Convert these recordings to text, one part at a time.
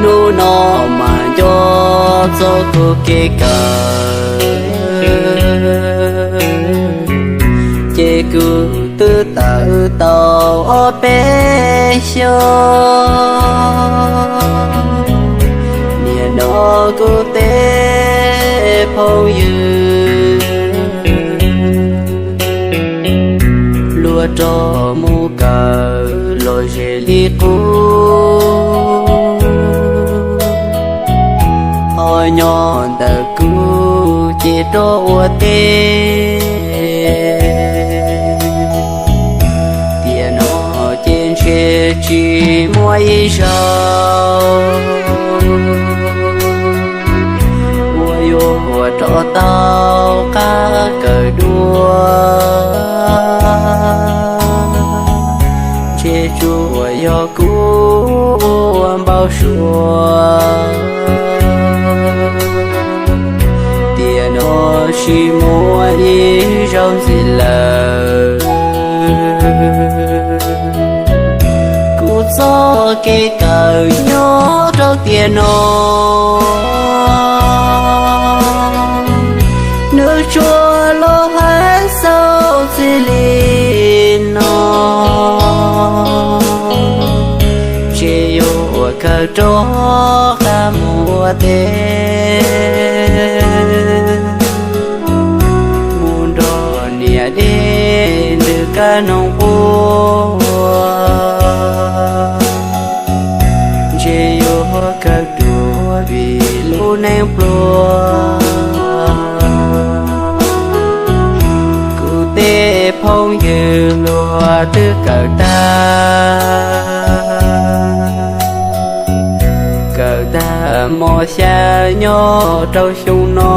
Hnub no mas nco txog kuv kev kawm, ces kuv twb tawm tau ob peb xyoos. Nim no kuv tej phooj ywg luag rov mus kawm los ze li qub, ho nyob ntawm kuv ces rov ua teb. Tiam no ces ntshe tsis muaj ib zaug uas yuav rov tau qab kawm dua. Ntshe tsuas yog kuv ua npau suav, tiam no tsis muaj ib zaug ntxiv lawm. Kuv txoj kev kawm nyob rau tiam no, nws tsuas los hais xaus txij li no, ntshe yuav kawm rov qab mus ua teb, mus nrog niam deb ntws kab noog quaj, ntshe yuav kawm dua vim lub neej pluag. Kuv tej phooj ywg luag twb kawm tag, kawm tag mos xya nyob rau xyoo no,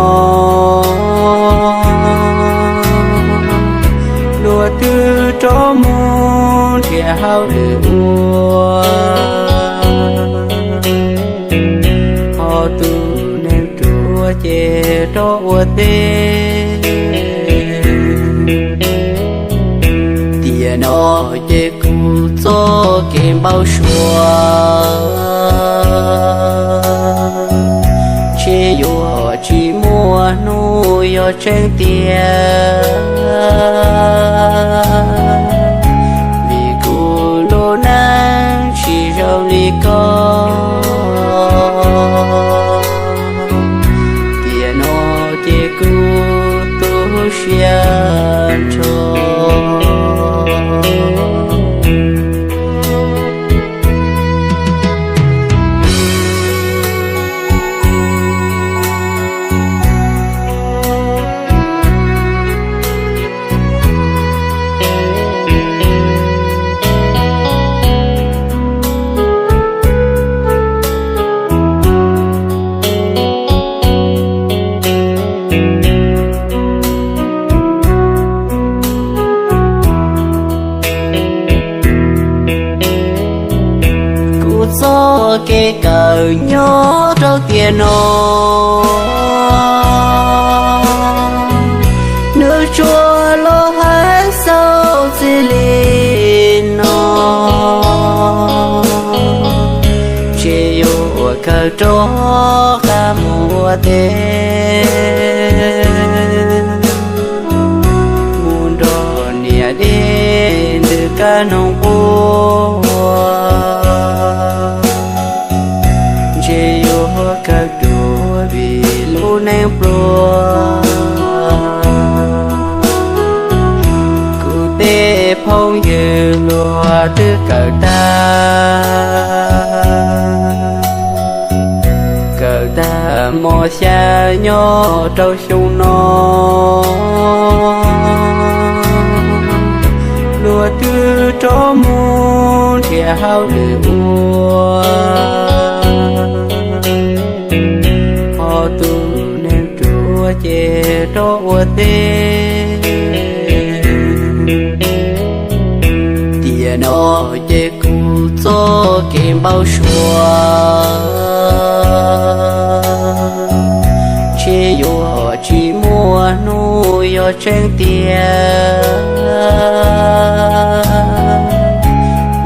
luag twb rov mus nrhiav hauj lwm ua, ho tus neeg ruam ces rov ua teb. Tiam no ces kuv txoj kev npau suav ntshe yuav tsis muaj hnub yog tseeb tiag, vim kuv lub neej tsis zoo li koj. Tiam no ces kuv tu siab nrho. Kuv txoj kev kawm nyob rau tiam no, nws tsuas los hais xaus txij li no, ntshe yuav kawm rov qab mus ua teb, mus nrog niam deb ntws kab noog quaj, ntshe yuav kawm dua vim lub neej pluag. Kuv tej phooj ywg luag twb kawm tag, kawm tag mos xya nyob rau xyoo no, luag twb rov mus nrhiav hauj lwm ua, ho tus neeg ruam ces rov ua teb. Tiam no ces kuv txoj kev npau suav ntshe yuav tsis muaj hnub yog tseeb tiag,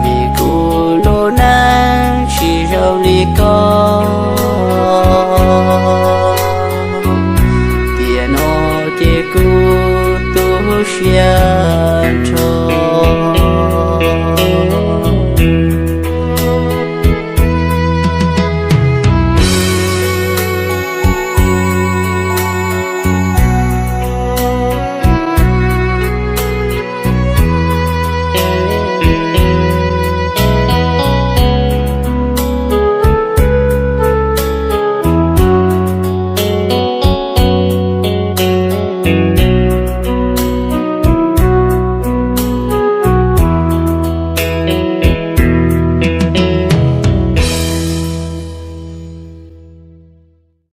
vim kuv lub neej tsis zoo li koj